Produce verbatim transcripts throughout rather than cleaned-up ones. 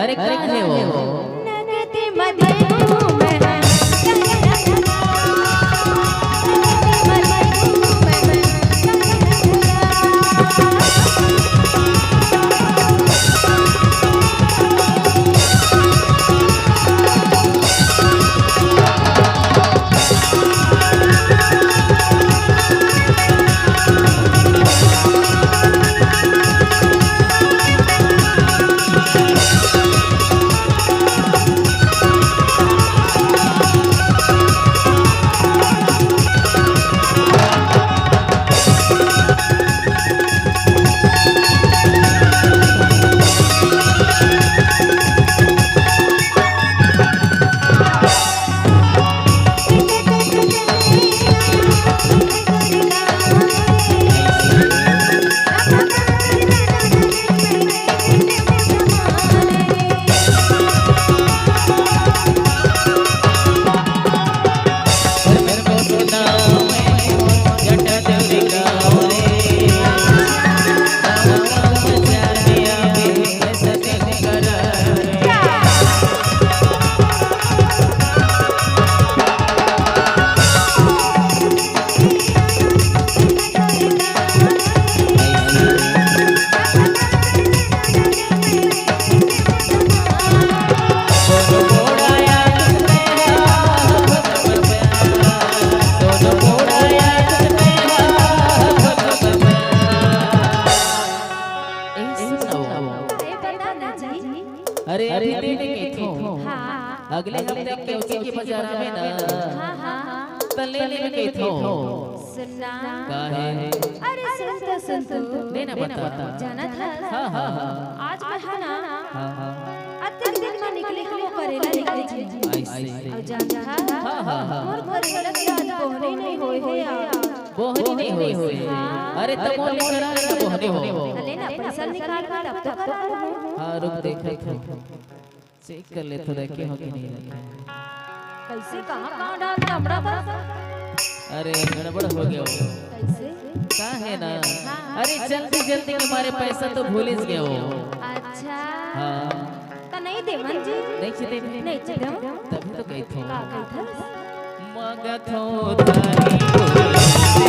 अरे, का हे वो? ए, सुनो। अरे, बता ना जी। अरे, अभी मैं कहिथों। हाँ। अगले हफ्ते केवटी के बाजार में ना। हाँ, हाँ। त ले ले मैं कहिथों। सुनना। का हे? अरे, सुन तो, सुन तो। ले ना बता। जानत हस? हाँ, हाँ, हाँ। आज मैं हा ना, हाँ, हाँ। अतेक दिन में निकले हंव करेला लेके जी। ऐसे। अउ जानत हस? हाँ, हाँ, हाँ। मोर करेला के आज बोहनी नइ होय हे यार। बोहनी नइ होय हे। हाँ। अरे, त मोर ले करा ले ना बोहनी हो। अरे ना, पैसा निकाल के तब तो करा लूँ। हाँ, रुक, देखत हंव। चेक कर लेथों, रखे हों कि नइ रखे। कइसे, कहाँ, कहाँ डाल दे, अमड़ा कर। अरे, गड़बड़ हो गे वो। कइसे? का हे ना? हाँ। अरे, जल्दी, जल्दी के मारे पैसा तो भूलिस गे वो। अच्छा। हाँ। त नइ देवन जी? नइ चे देवन। नइ चे देवन। तभी तो कहिथों। का कहिथस? मांगत हंव उधारी।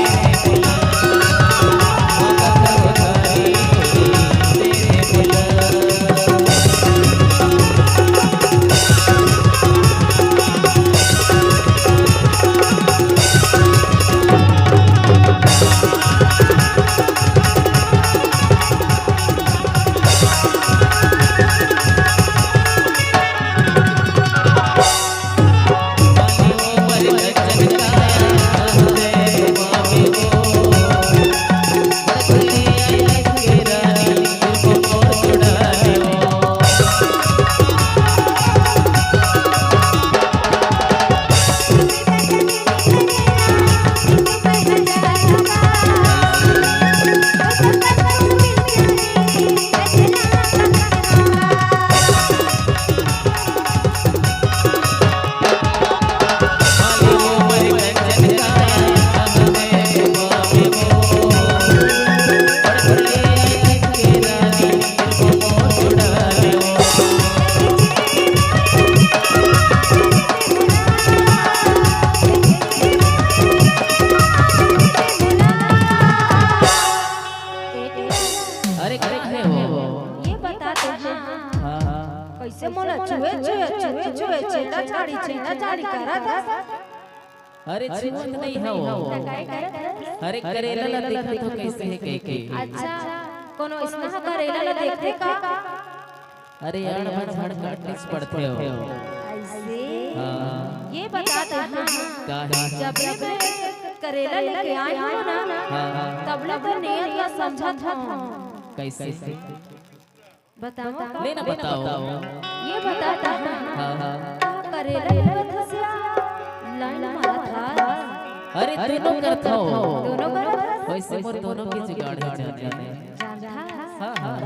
अरे, का हे वो? ये बता तो, हाँ। हाँ, हाँ। कइसे मोला छुए, छुए, छुए, छुए, छेना चाड़ी, छेना चाड़ी करत हस? अरे, छुअत नइ हंव वो। त काय करत हस? अरे, करेला ला देखत हंव कइसे हे कहिके। अच्छा, कोनो अइसना करेला ला देखथे का? अरे, आड़ म झाड़ काटेच पड़थे वो। अइसे? हाँ। ये बता तो, हाँ। का हे? जब ले मैं करेला लेके आय हंव ना, हाँ, हाँ। तब ले तो नियत ला समझत हंव। कइसे? बताओ का? ले ना बताओ। ये बता तो, हाँ। हाँ, हाँ। का करेला लेवत हस या लाइन मारत हस? अरे, दूनों करथंव। दूनों करत हस? वैसे मोर दोनों के जुगाड़ हो जाने। हाँ, हाँ।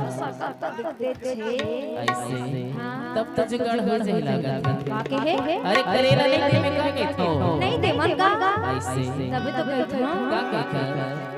अइसे। हाँ। तब तो जुगाड़ हो जाही लागत हे। का कहे? अरे करेला नहीं दे में का कहथो? नहीं दे मन का? अइसे। तभी तो कहथो। का कहथो?